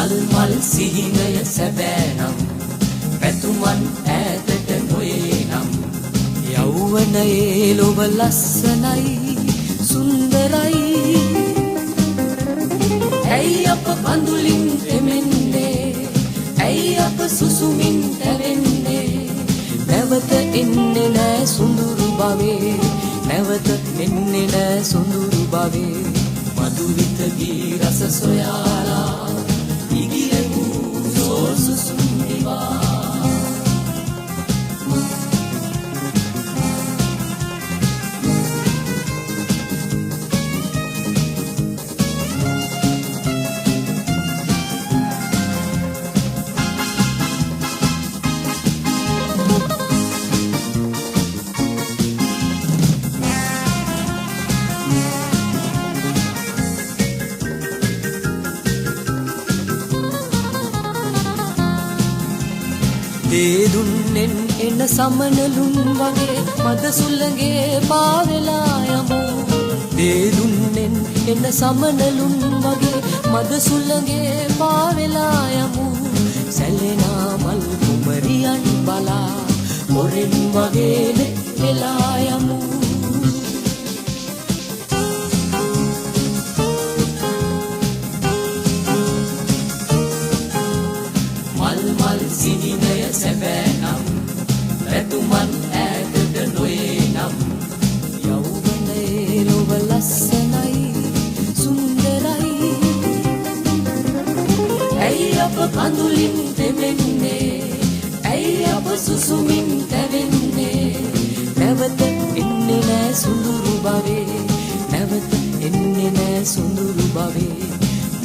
මල් මල් සිහිනය සැබෑ නම් පැතුමන් ඈතට නොයේ නම් යෞවනයේ ලොව ලස්සනයි සුන්දරයි. ඇයි අප කඳුලින් තෙමෙන්නේ, ඇයි අප සුසුමින් තැවෙන්නේ? නැවත එන්නේ නෑ සුඳුරු භවේ, නැවත එන්නේ නෑ සුඳුරු භවේ. මధుවිත ගී රස සොයාලා ඉගිලෙමු සෝසුසුම් දිවා. දේ දුන්නෙන් එන සමනලුන් වගේ මද සුළඟේ පාවෙලා යමු. දේ දුන්නෙන් එන සමනලුන් වගේ මද සුළඟේ පාවෙලා යමු. සැලෙනා මල් කුමරියන් බලා පොරෙන් වගේ නෙත් වෙලා යමු. මල් මල් සිහිනය සැබෑ නම් පැතුමන් ඈතට නොයේ නම් යෞවනයේ ලොව ලස්සනයි සුන්දරයි. ඇයි අප කඳුලින් තෙමෙන්නේ, ඇයි අප සුසුමින් තැවෙන්නේ? නැවත එන්නේ නෑ සුඳුරු භවේ, නැවත එන්නේ නෑ සුඳුරු භවේ.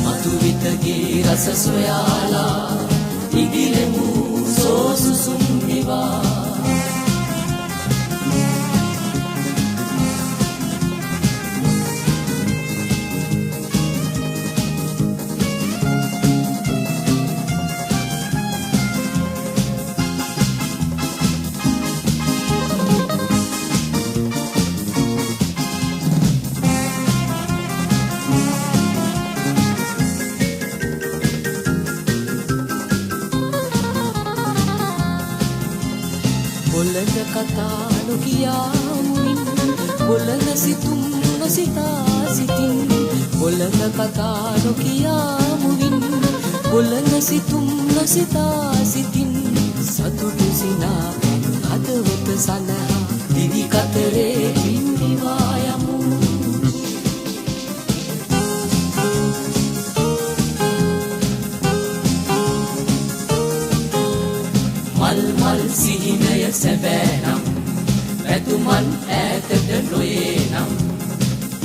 මధుවිත ගී රස සොයාලා ඉගිලෙමු සෝසුසුම් දිවා. බොළඳ කතා නොකියා මුවින්, බොළඳ සිතුම් නොසිතා සිතින්. බොළඳ කතා නොකියා මුවින්, බොළඳ සිතුම් නොසිතා සිතින්. සතුටු සිනා පැන් හදවත සනහා දිවි කතරේ පින්නිවා යමු. මල් මල් සිහිනය සැබෑ නම් පැතුමන් ඈතට නොයේ නම්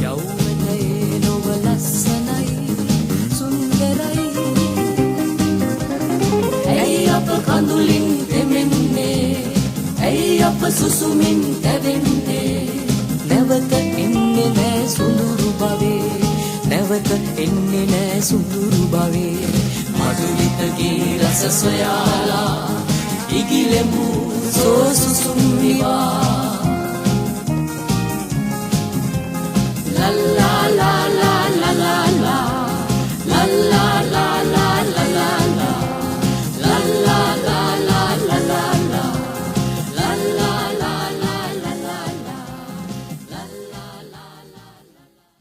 යෞවනයේ ලොව ලස්සනයි සුන්දරයි. ඇයි අප කඳුලින් තෙමෙන්නේ, ඇයි අප සුසුමින් තැවෙන්නේ? නැවත එන්නේ නෑ සුඳුරු භවේ, නැවත එන්නේ නෑ සුඳුරු භවේ. මధుවිත ගී රස සොයාලා ඉගිලෙමු සෝසුසුම් විවා.